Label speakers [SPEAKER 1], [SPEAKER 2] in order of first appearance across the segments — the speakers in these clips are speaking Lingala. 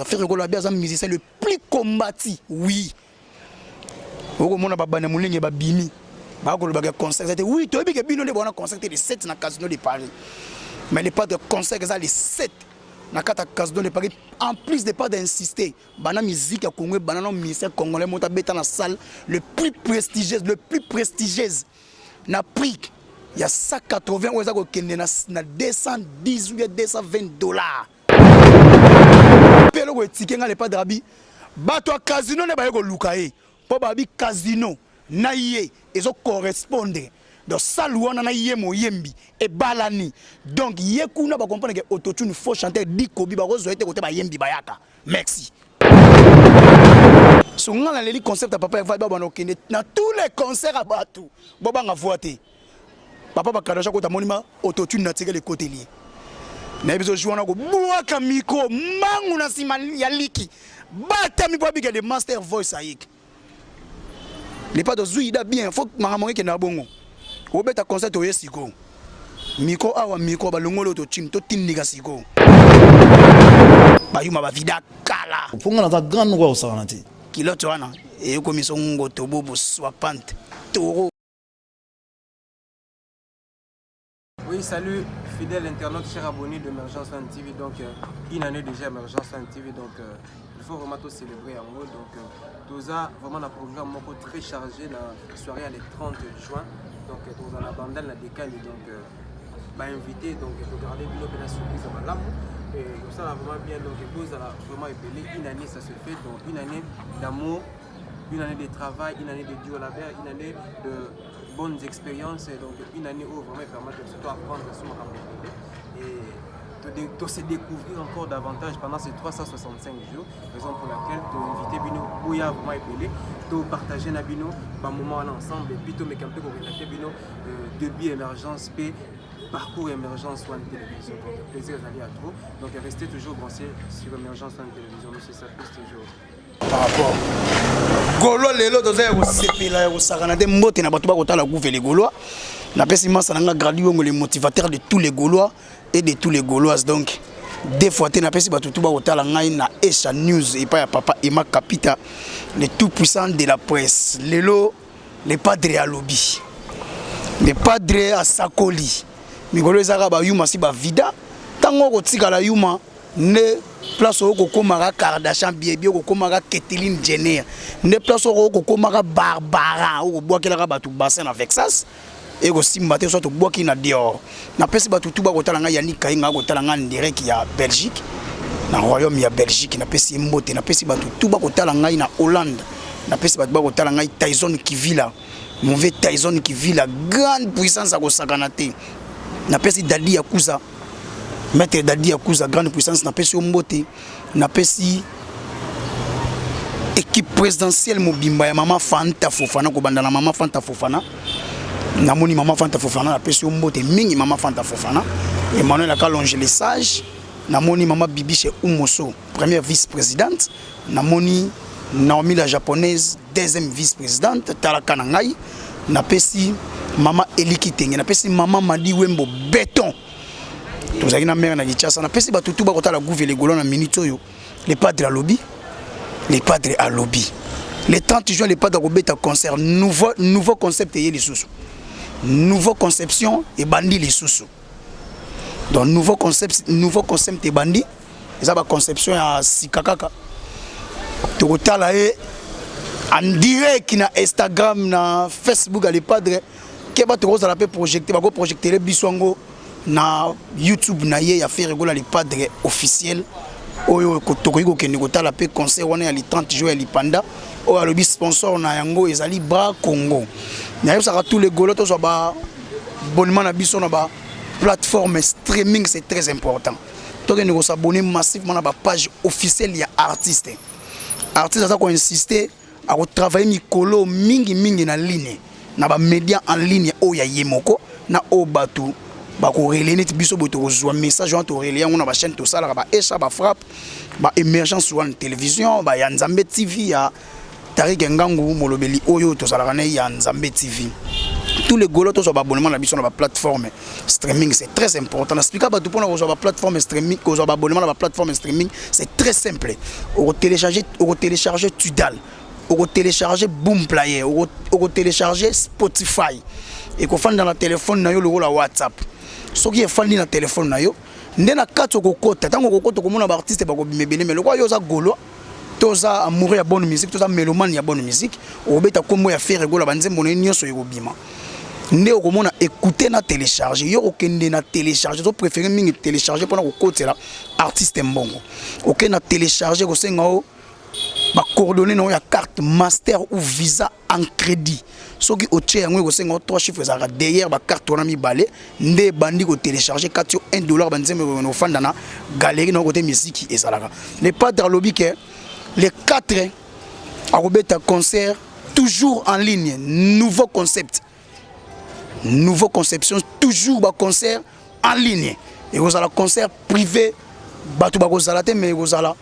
[SPEAKER 1] Ferre Gola abi aza musicien le plus combati, oui. Okomona babana molenge babimi bakolobaka concert eza te, oui, toyebi ke bino nde bona concert te le 7 na Casino de Paris, mais le pas de concert eza le 7 na kati ya Casino de Paris. En plus de pas d'insister bana musique ya Congo, bana na musicien congolais moto abeta na salle le plus prestigieuse, le plus prestigieuse na prix ya 180 oyo eza kokende na 210 ou bien 220 $. Mpe eloko etike nga le padre abi bato ya casino nde baye koluka ye mpo babi casino na ye ezocorrespondre. Donc salle wana na ye moyembi ebalani. Donc ye kuna bacomprendre ke autotune, faux chanteur dikobi bakozwa ye te kote bayembi bayaka. Merci. So nga naleli concept ya papa Hervé, babana okende na tous les concerts ya bato bobanga voix te. Papa bakadasha kota monima autotune na tikeli ekoteli ye nayebi so jour wana kobwaka micro mbangu na nsima ya liki batami mpo abika de master voice ayiki lepa tozwi ida bien. Faut makambo ekendaka bongo. Obeta concert oye sikoyo micro awa, micro balongoli autotune, totindika sikoyo bayuma bavida kala.
[SPEAKER 2] Mpo nga naza grand noko ya kosakana te.
[SPEAKER 1] Kilote wana eyokomisa ngoto bobo swapante toro.
[SPEAKER 3] Oui, salut fidèles internautes, chers abonnés d'Emergence One TV. Donc, une année déjà Emergence One TV. Donc, il faut vraiment tout célébrer en gros. Donc, tout ça, vraiment un programme beaucoup très chargé la soirée le 30 juin. Donc, tout ça, la bande la décale. Donc, bah, invité, donc, il faut garder bien la surprise à l'amour. Et ça va vraiment bien. Donc, tout ça, vraiment épelé. Une année, ça se fait. Donc, une année d'amour, une année de travail, une année de dur labeur, une année de bonnes expériences, et donc une année où vraiment permet de surtout apprendre sur ma et de se découvrir encore davantage pendant ces 365 jours, raison pour laquelle tu invité bino boya vraiment épelé, tu partager na bino ba moment ensemble et puis tu mec un peu relater bino début émergence p parcours émergence One Télévision. Donc plaisir d'aller à trop. Donc restez toujours branchés sur Émergence One Télévision. Monsieur Sapis toujours.
[SPEAKER 1] Par rapport gaulois, lelo toza ya kosepela ya kosakana te. Mbote na bato bakotala gouve le gaulois. Napesi masa na nga Gradi Yongo, le motivateur de tous les Gaulois et de tous les Gauloises. Donc deux fois te napesi bato tu bakotala ngai na Esha News epai ya papa Emma Kapita, le tout puissant de la presse. Lelo le padre alobi, le padre asakoli mikolo ezaka bayuma si bavida. Ntango okotikala yuma nde place oyo kokomaka Kardashian biebi, okokomaka Caitlyn Jenner, nde place oyo kokomaka Barbara, okobwakelaka bato bassin na Vexas ekosimba te, soit obwaki na Dior. Napesi bato tu bakotala ngai, Yanik Kainga akotala ngai en direct ya Belgique, na royaume ya Belgique, napesi ye mbote. Napesi bato tu bakotala ngai na Hollande. Napesi bato bakotala ngai, Tyson Kivila, mauvais Tyson Kivila, grande puissance akosakana te. Napesi Dadi Yakuza, maître Dadi Yakuza, grande puissance, napesi yo mbote. Napesi équipe présidentielle mobimba ya mama Fanta Fofana, kobanda na mama Fanta Fofana. Namoni mama Fanta Fofana, napesi yo mbote mingi, mama Fanta Fofana, Emmanuel Akalonge le sage. Namoni mama Bibiche Umoso, première vice-présidente. Namoni Naomi la japonaise, deuxième vice-présidente. Talaka na ngai, napesi mama Eliki Tenge, napesi mama Madi Wembo béton, tozalaki na mare na Kinshasa. Napesi bato tu bakotala gouve le gaulois na minute oyo. Le padre alobi, le padre alobi le 30 juin le padre akobeta concert. Nouveau, nouveau concept eye lisusu, nouveau conception ebandi lisusu. Donc nouveau concept, nouveau concept ebandi, eza baconception ya sika kaka. Tokotala ye en direct na Instagram, na Facebook ya le padre. Ke bato kozala mpe projecte, bakoprojectele biso yango na YouTube na ye ya Ferre Gola le padre officiel, oyo tokoki kokende kotala mpe concert wana ya le 30 juin ya lipanda oyo alobi sponsor na yango ezali Bra Congo. Nayebisaka tous les Gaulois tozwa ba abonnement na biso na ba plateforme streaming, c'est très important. Tokende kos'abonner massivement na bapage officielle ya artiste. Artiste aza koinsiste, akotravaille mikolo mingimingi na ligne, na bamédia en ligne oyo ya ye moko na oyo bato bakorelayer neti biso boye. Tokozwa message wana, torelayer yango na bachaîne tosalaka, baesha, bafrappe, baémergence wana télévision, baya Nzambe TV ya Tarik Ngangu, molobeli oyo tozalaka na ye ya Nzambe TV. Tous les Gaulois tozwa baabonnement na biso na baplateforme streaming, c'est très important. Naexplika bato mpona kozwa baplateforme streaming, kozwa baabonnement na baplateforme streaming, c'est très simple. Okotélécharge Tidal, okotélécharge Boom Player, okotélécharge Spotify, ekofanda na telefone na yo lokola WhatsApp. Soki efandi na telefone na yo nde na kati, okokota. Ntango okokota, okomona baartiste bakobima ebele. Mais lokola yo oza Gaulois, toza amoureux ya bonne musique, toza mélomane ya bonne musique, okobeta nkombo ya Ferre Gola, banzembo na ye nyonso ekobima. Nde okomona écouter na télécharge. Yo okende na télécharge, topréféré mingi télécharge mpona kokotela artiste mbongo. Okende na télécharge, kosenga o bacoordonnées na yo ya carte Master ou Visa en crédit. Soki otie yango, ekosenga o trois chiffres ezalaka derrière bacarte wana mibale. Nde ebandi kotélécharge, kati yo 1 dollar, banzembo ekokende kofanda na galerie na yo. Kote misiki ezalaka, le padre alobi ke le 4 akobeta concert toujours en ligne. Nouveau concept, nouveau conception, toujours baconcert en ligne. Ekozala concert privé, bato bakozala te, mais ekozala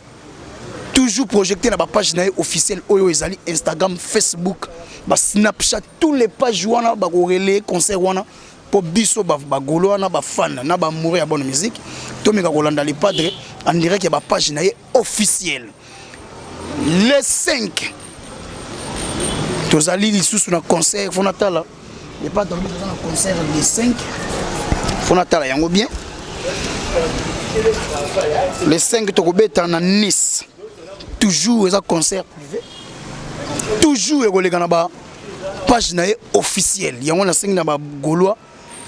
[SPEAKER 1] toujours projeté na bapage na ye officielle oyo ezali Instagram, Facebook, baSnapchat, tous les pages wana bakorelayer concert wana, mpo biso bagaulois wana, bafan na baamoureux ya bonne musique, tomeka kolanda le padre en direct ya bapage na ye officielle. Le 5 tozali lisusu na concert. Fo natala, le padre alobi toza na concert le 5. Fo natala yango bien. Le 5 tokobeta na Nice. Toujours eza concert privé, toujours ekoleka na bapage na ye officielle. Yango nasengi na bagaulois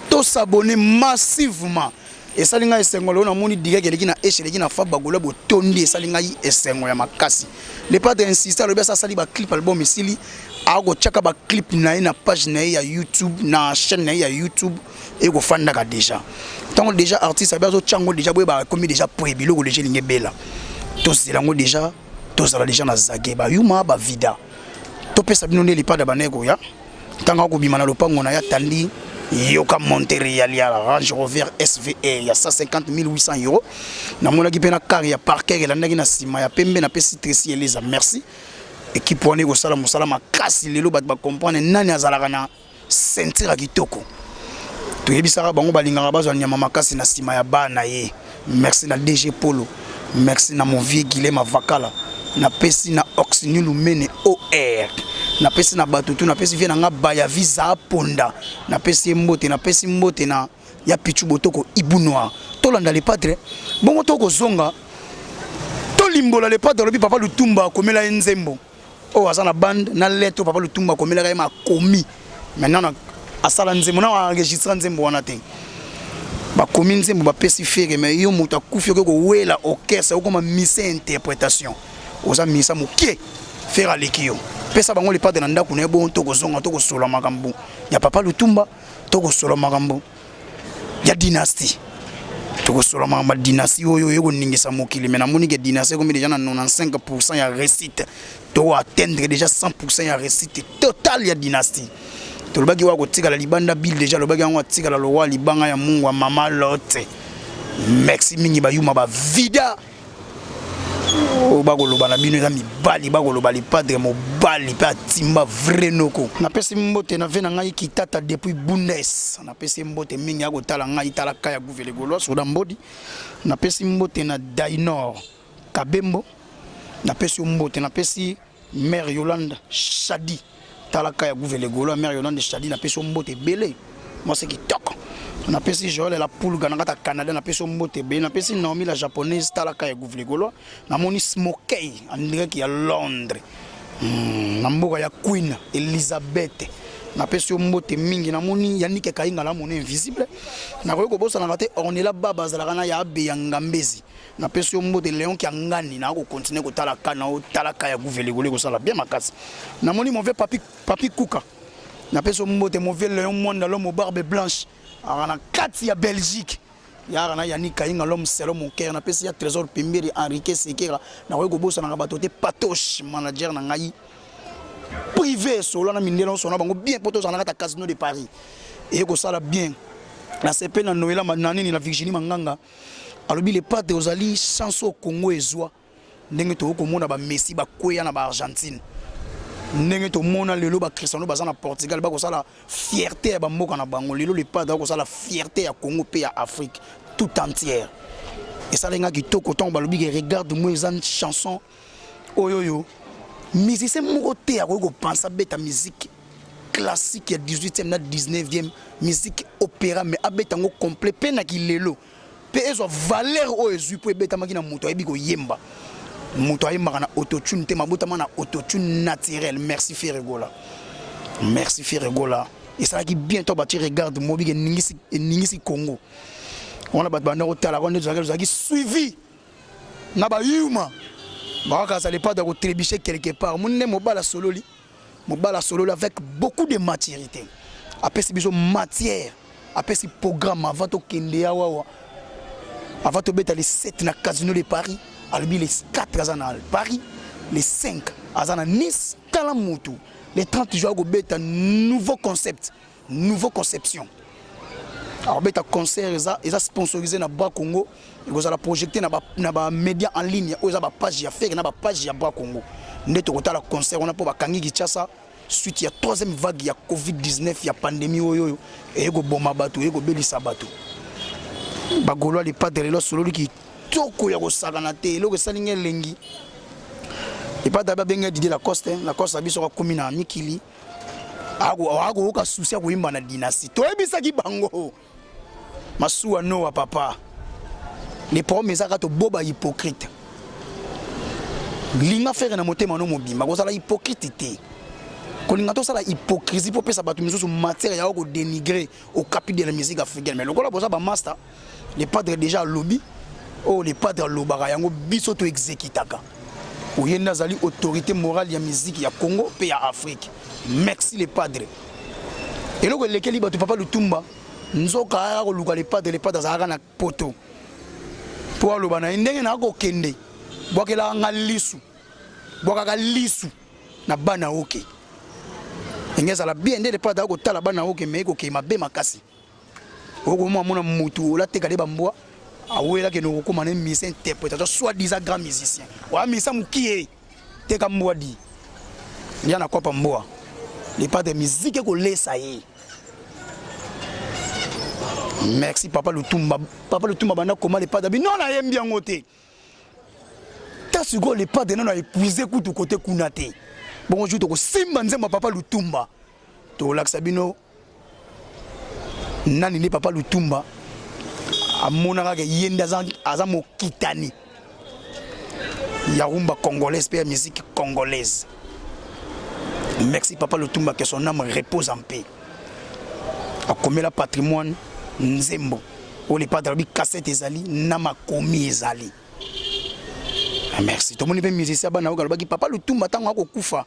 [SPEAKER 1] tos'abonner massivement. Esali ngai esengo lelo namoni direct eleki na eshe, eleki na fa, bagaulois botondi. Esali ngai esengo ya makasi. Le padre insiste, alobi asa asali baclip, album esili, akotiaka baclip na ye na page na ye ya YouTube, na chaîne na ye ya YouTube. Ekofandaka déjà. Ntango déjà artiste abi azotia yango déjà, boyeba ekomi déjà po biloko déjà elingi ebela. Tozela yango déjà, tozala déjà na zage, bayuma bavida. Topesa bino nde lipada bana ekoya. Ntango akobima na lopango na ye, atandi yoka Monterreal ya Range Rover SVR ya 150 800 euro. Namonaki mpe na car ya Parker elandaki na nsima ya pembe. Napesi Tracy Eleza merci. Équipe wana ekosala mosala makasi. Lelo bato bacomprendre nani azalaka na ceinture ya kitoko. Toyebisaka bango, balingaka bazwa nyama makasi na nsima ya bana ye. Merci na DG Polo, merci na mon vieux Guilem Avakala, napesi na Oxini Lumene or, napesi na bato tu, napesi vie na nga baya visa aponda, napesi ye mbote, napesi mbote na ya Pichu Botoko Ibu Noir. Tolanda le padre bongo, tokozonga tolimbola. Le padre alobi papa Lutumba akomela ye nzembo oyo aza na bande na lettre. Papa Lutumba akomelaka ye, makomi maintenant asala nzembo na enregistre nzembo wana te. Bakomi nzembo, bapesi Ferre. Mais yo moto akufi, okoki kowela orchestre, okoma mise interprétation, oza misa moke, Ferre aleki yo. Pesa bango le padre na ndako na ye. Bongo tokozonga, tokosola makambo ya papa Lutumba, tokosola makambo ya dynastie, tokosola makambo ya dynastie oyo oyo koningisa mokili. Mais namoni ke dynastie ekomi déjà na 95 ya réussite. Tokoatteindre déjà 100 ya réussite totale ya dynastie. Tolobaki wa kotikala libanda bile déjà, alobaki yango atikala lokwa libanga ya mungu ya mama Lote. Merci mingi bayuma bavida oyo bakoloba na bino eza mibali, bakoloba le padre mobali mpe atimba vrai noko. Napesi mbote na ve na ngai Kitata depuis Bundes, napesi mbote mingi ya kotala ngai talaka ya Guvele Gaulois soda mbodi. Napesi mbote na Dainor Kabembo, napesi yo mbote. Napesi mare Yolande Shadi, talaka ya Guvele Gaulois. Mare Yolande Shadi, napesi yo mbote ebele, mwasi kitoko. Napesi Joel la Pulga na kati ya Canada, napesi yo mbote ebele. Napesi Naomi la Japonaise, talaka ya Guvele Gaulois. Namoni Smokey en direct ya Londres, na mboka ya Queen Elizabeth, napesi yo mbote mingi. Namoni Yanike Kayinga, namoni Invisible. Nakoki kobosanaka te Ornela Baba, azalaka na ya abe ya Ngambezi, napesi yo mbote. Léon Kiangani, naa kocontinuer kotala ka na otalaka ya Guvele Gaulois, kosala bien makasi. Namoni mon vieux Papi, Papi Kuka, napesi yo mbote. Mon vieux Léon Mwanda, l'homme aux barbe blanche, aka na kati ya Belgique, yaka na Yannick Kayinga, l'homme selon mon cœur. Napesi ya Trésor Pemberi, Henrique Sekera. Nakoki kobosanaka bato te, Patoche, manager na ngai privé, solo na mindele nyonso na bango bien, mpo tozala na kati ya Casino de Paris, eye kosala bien. Nasepe na Noela na nini na Virginie Manganga, alobi le padre ozali chance oyo Congo ezwa. Ndenge tokoki komona bamessi bakweya na baArgentine. Ndenge tomona lelo ba Cristiano baza na Portugal bakosala fierté ya bamboka na bango, lelo le Padre akosala fierté ya Congo mpe ya Afrique tout entière. Esalaki nga kitoko ntango balobi ke regarde moi eza chanson oyo oyo musicien moko te akoki kopensa abeta musique classique ya 18e na 19e, musique opéra, mais abeta yango complet mpe na kilelo mpe ezwa valeur oyo ezwi mpo ebetamaki na moto ayebi koyemba, moto ayembaka na autotune te, mabotama na autotune naturel. Merci Ferre Gola, merci Ferre Gola. Esalaki bien to batie regarde mobike eningisi, eningisi Congo wana. Bato banda kotala wana nde tozalaki suivi na bayuma bakakasa le padre kotrébucher quelque part. Omoni nde mobala sololi, mobala sololi avec beaucoup de maturité, apesi biso matière, apesi programme avant tokende awawa, avant tobeta le 7 na Casino de Paris. Alobi le 4 aza na Paris, le 5 aza na Nice. Tala mutu, le 30 juin akobeta nouveau concept, nouveau conception, akobeta concert eza sponsorisé na Bas Congo, ekozala projeté na bamédia en ligne oyo eza bapage ya Ferre na bapage ya Bas Congo. Nde tokotala concert wana mpo bakangi Kinshasa suite ya troisième vague ya COVID-19, ya pandémie oyo oyo eye koboma bato, eye kobelisa bato. Bagaulois, le Padre lelo asololi kitoko ya kosakana te. Eloko esali nga elengi, le Padre babenge Didier Lacoste. Lacoste abiso akomi na mikili, akoyoka susi ya koyimba na dynastie. Toyebisaki bango masuwa noa papa. Le problème ezaka toboba hypocrite. Linga Ferre na motema no mobimba, kozala hypocrite te, kolinga tosala hypocrisie mpo opesa bato misusu matière ya kodénigrer okapi de la musique africaine. Mais lokola boza bamaster, le Padre déjà alobi oyo le Padre alobaka, yango biso toexécutaka. Oye nde azali autorité morale ya musique ya Congo mpe ya Afrique. Merci le Padre. Eloko elekeli bato, papa Lutumba nzoka aya koluka le Padre. Le Padre azalaka na poto mpo aloba na ye ndenge na akokende bwakelaka nga lisu, bwakaka lisu na bana oke ndenge ezala bien. Nde le Padre akotala bana oke, me ekokei mabe makasi. Okomona mona mutu olateka nde bambwa awelaki na okokóma na musicien interprétateur, soit disant grand musicien. Oya musicien mokie, teka mbwa di ya na kopa mbwa. Le Padre musique ekolesa ye. Merci papa Lutumba. Papa Lutumba banda koma le Padre bino nayembi yango te. Ta sikoyo le Padre nano aépuise kutu kote kuna te. Bongo jour tokosimba nzembo ya papa Lutumba, tokolakisa bino nani nde papa Lutumba amonaka ke ye nde aza mokitani ya rumba congolaise mpe ya musique congolaise. Merci papa Lutumba, que son âme repose en paix. Akomela patrimoine nzembo oyo le Padre alobi cassette ezali na makomi ezali. Merci. Tomoni mpe musicien bana oyo alobaki papa Lutumba ntango akokufa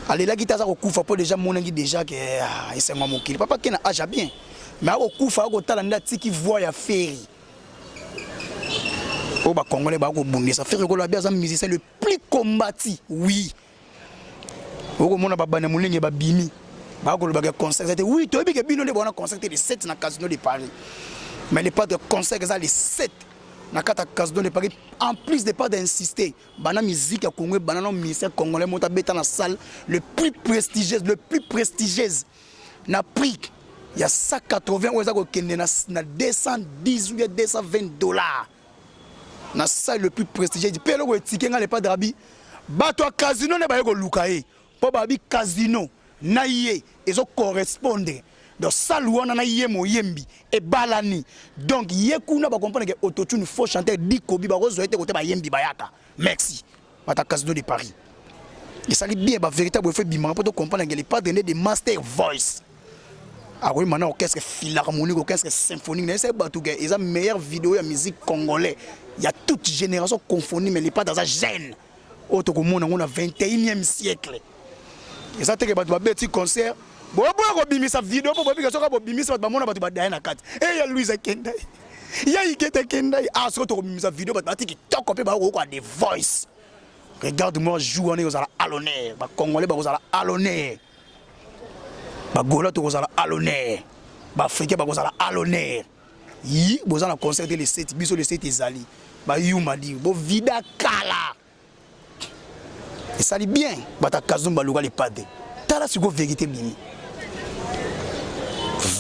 [SPEAKER 1] alelaki te, aza kokufa mpo déjà monaki déjà ke ah, esengo ya mokili. Papa ke na age ya bien, mais akokufa akotala nde atiki voix ya Ferre oyo bacongolais bakobundisa. Ferre Gola abi aza musicien le plus combati. Oui, okomona babana molenge babimi bakolobaka concert eza te. Oui, toyebi ke bino nde bona concert te le 7 na Casino de Paris, mais le Padre concert eza le 7 na kati ya Casino de Paris. En plus de pas d'insister bana musique ya Congo, bana na musicien congolais moto abeta na salle le plus prestigieuse, le plus prestigieuse na prix ya 180 oyo eza kokende na 210 ou bien 220 $ na salle le plus prestigieuse. Mpe eloko etike nga, le Padre abi bato ya casino nde baye koluka ye mpo babi casino na ye ezocorrespondre. Donc salle wana na ye moyembi ebalani. Donc ye kuna bacomprendre ke autotune faux chanteur dikobi bakozwa ye te kote bayembi bayaka. Merci bato ya Casino de Paris. Esali bien, bavéritable efo ebimaka mpo tocomprendre ke le Padre nde de master voice akoyemba na orchestre philharmonique, orchestre symphonique. Na esa bato ke eza meilleure vidéo ya musique congolais ya toute génération confondue. Mais le Padre aza jeune oyo tokomona yango na 21e siècle. Eza teke bato babeti concert, boboya kobimisa video mpo boyebika soki bobimisa bato bamona bato badaye na kati e ya Louise akenda ya Ikete akenda. Ah, soki tokobimisa video bato bati kitoko mpe bakokoka the voice. Regarde moi jour wana ekozala à l'honneur, bacongolais bakozala à l'honneur, bagaulois tokozala à l'honneur, baafricain bakozala à l'honneur. Yi boza na concert te le 7, biso le 7 ezali. Bayuma di bovida kala. Esali bien bato ya Kazumba luka le padre. Tala siko verite bimi.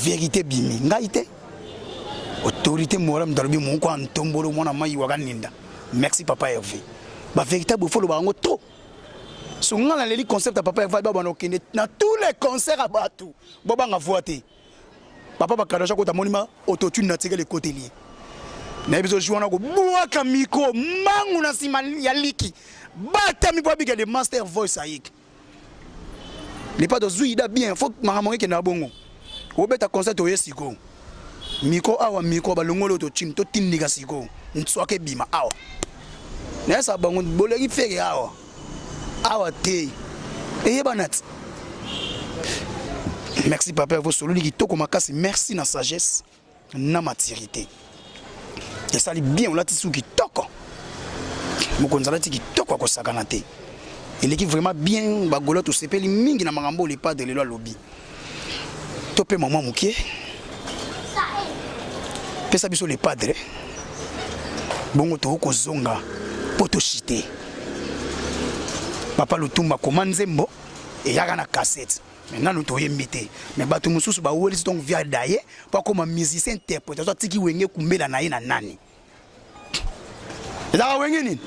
[SPEAKER 1] Verite bimi ngai te. Autorité morale moto alobi moko ya ntombolo mwana mai waka ninda. Merci papa Hervé. Ba véritable faut loba yango trop. So nga naleli concept ya papa Hervé babana okende na tous les concerts ya bato. Bobanga voix te. Papa bakadasha kota moni ma autotune na tikeli ekoteli ye. Nayebi so jour wana kobwaka micro mbangu na nsima ya liki batami mpo abika de master voice ayiki lepa tozwi ida bien fo makambo ekenda bongo obeta concert oye sikoyo micro awa micro balongoli autotune totindika sikoyo nswaka ebima awa nayesa bango boleki fere awa awa te eyebana ti merci papa vosololi kitoko makasi merci na sagesse na maturité esali bien olati su kitoko mokonzi alati kitoko akosakana te eleki vraiment bien bagolo tosepeli mingi na makambo oyo lepadre lelo alobi to mpe mama mokie pesa biso le padre bongo tokoki kozonga mpo toshite papa lutumba koma nzembo eyaka na cassette mais nanu toyembi te mais bato mosusu bawelisi donc via daye mpo akoma musicien interprète atiki wenge kumbela na ye na nani Ezalaka wenge nini?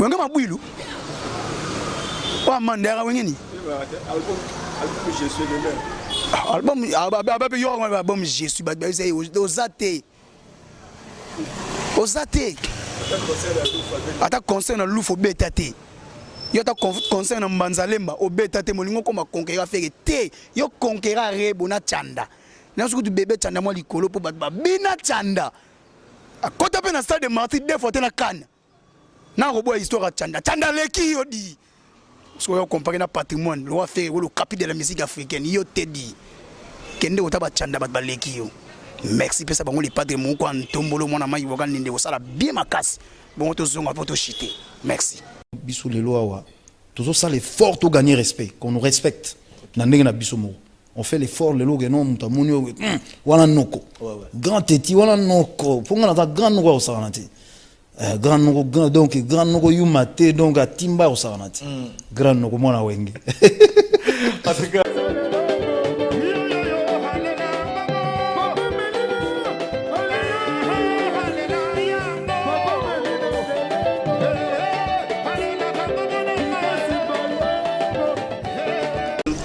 [SPEAKER 1] Wenge mabwilu. Oyo amanda yaka wenge nini? Album abape yo album je suis bato bayebisa ye oza te. Oza te. Ata concert na Lufu obeta te. Yo ata concert na Mbanzalemba obeta te molingo okoma conquérant Ferre te. Yo conquérant Rebo na Tshanda. Nyonso kutu bebe Tshanda mwa likolo mpo bato babina Tshanda. Akota mpe na stade de martyr deux fois te na Cannes. Na koboya histoire ya Tshanda. Tshanda aleki yo di. Soki oyo compare na patrimoine, le roi Ferre le capi de la musique africaine, yo te di. Kende kota ba Tshanda bato baleki yo. Merci pesa bango le padre moko ntombolo mwana mai waka ninde kosala bien makasi. Bongo tozonga mpo toshite. Merci.
[SPEAKER 2] Biso lelo awa tozosala effort to gagner respect, qu'on nous respecte na ndenge na biso moko. On fait l'effort lelo ke non moto amoni oyo wana noko grand teti wana noko mpo nga naza grand noko akosakana te eh, grand noko grand donc grand noko yuma te donc atimba akosakana te grand noko mwana wenge.
[SPEAKER 4] En tout cas,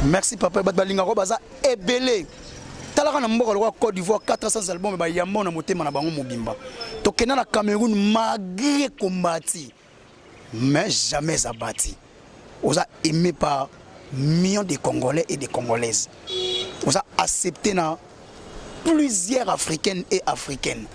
[SPEAKER 1] Merci papa bato balingaka baza ebele talaka na mboka lokola Côte d'Ivoire 400 albums bayamba na motema na bango mobimba tokenda na Cameroun malgré combati mais jamais abati oza aimé par millions de Congolais et de Congolaises oza accepté na plusieurs africaines et africaines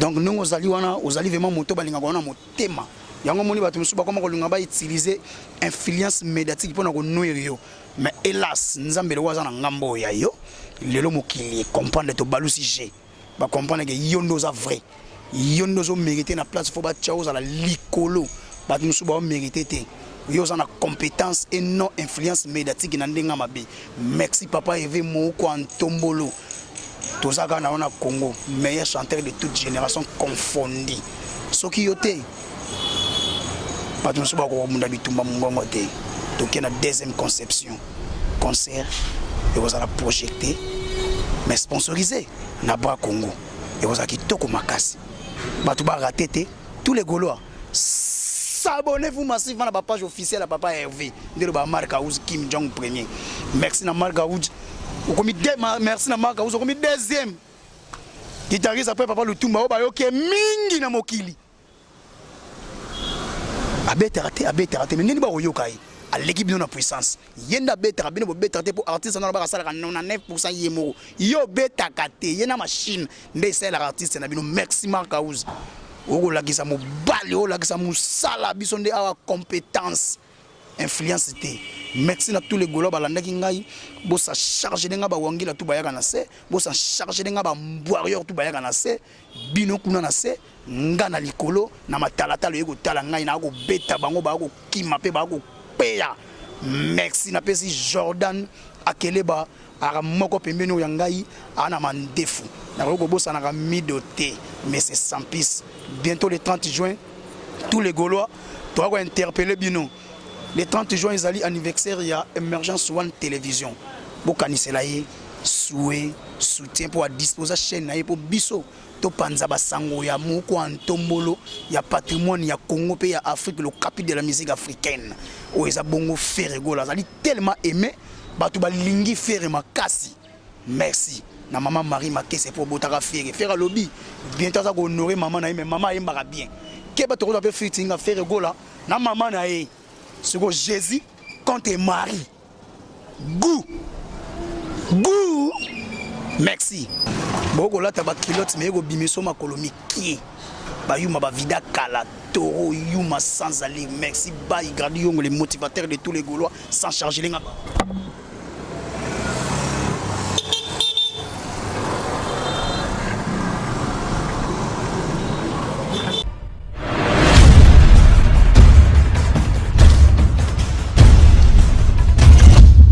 [SPEAKER 1] donc ndenge ozali wana ozali vraiment moto balingaka wana motema yango omoni bato mosusu bakoma kolinga ba utiliser influence médiatique mpona konuire yo mais hélas nzambe loko aza na ngambo oyo ya yo lelo mokili ecomprendre tobalusi g bacomprendre ke yo nde oza vrai yo nde ozomérite na place fo batya ozala likolo bato mosusu baomérite te yo oza na compétence et non influence médiatique na ndenge mabe merci papa Hervé Moko Ntombolo toza kaka na yo na Congo meilleur chanteur de toute génération confondue soki yo te bato mosusu bakokobunda bitumba mongongo te toke na deuxième conception concert ekozala projecté mais sponsorisé na bras Congo ekozala kitoko makasi bato barate te tous les Gaulois s'abonnez-vous massivement à la page officielle à Papa Hervé nde loba Marc House Kim Jong premier merci na Marc House okomi merci na Marc House okomi deuxième guitariste après Papa Lutumba oyo bayoki mingi na mokili abetaka te abetaka te mais ndeni bakoyoka ye aleki bino na puissance ye nde abetaka bino bobetaka te mpo artiste wana baka asalaka 99% ye moko yo obetaka te ye na machine nde esalelaka artiste na bino merci Marc House okolakisa mobali olakisa mosala biso nde awa compétence influence te merci na tous les gaulois balandaki ngai bosa charge nde ngai bawangila tu bayaka na se bosa charge nde ngai bambwarrior tu bayaka na se bino kuna na se nga na likolo na matalatala oye kotala ngai na kobeta bango baya kokima mpe baya kopeya merci napesi Jordan Akeleba aka moko pembeni oyo ya ngai aa na mandefu nakoki kobosanaka mido te mais c'est Sampis bientôt le 30 juin. Tous les Gaulois, toza kointerpeller bino. Le 30 juin ezali anniversaire ya Emergence One Télévision. Bokanisela ye souhait, soutien mpo adisposa chaîne na ye mpo biso topanza basango ya moko ya ntombolo ya patrimoine ya Congo mpe ya Afrique, le capi de la musique africaine oyo eza bongo Ferre Gola. Azali tellement aimé, bato balingi Ferre makasi. Merci na mama Marie Makese mpo obotaka Ferre. Ferre alobi bientôt aza kohonorer mama na ye, mais mama ayembaka bien. Keba, tokozwa mpe featuring Ferre Gola na mama na ye. Siko Jésus contre Marie, goût goût. Merci. Bokolata baculottes, me ekobimiso makolo mikie, bayuma bavida kala toro yuma sans aller. Merci, bay Gradi Yongo, le motivateur de tous les Gaulois, sans charger lenga.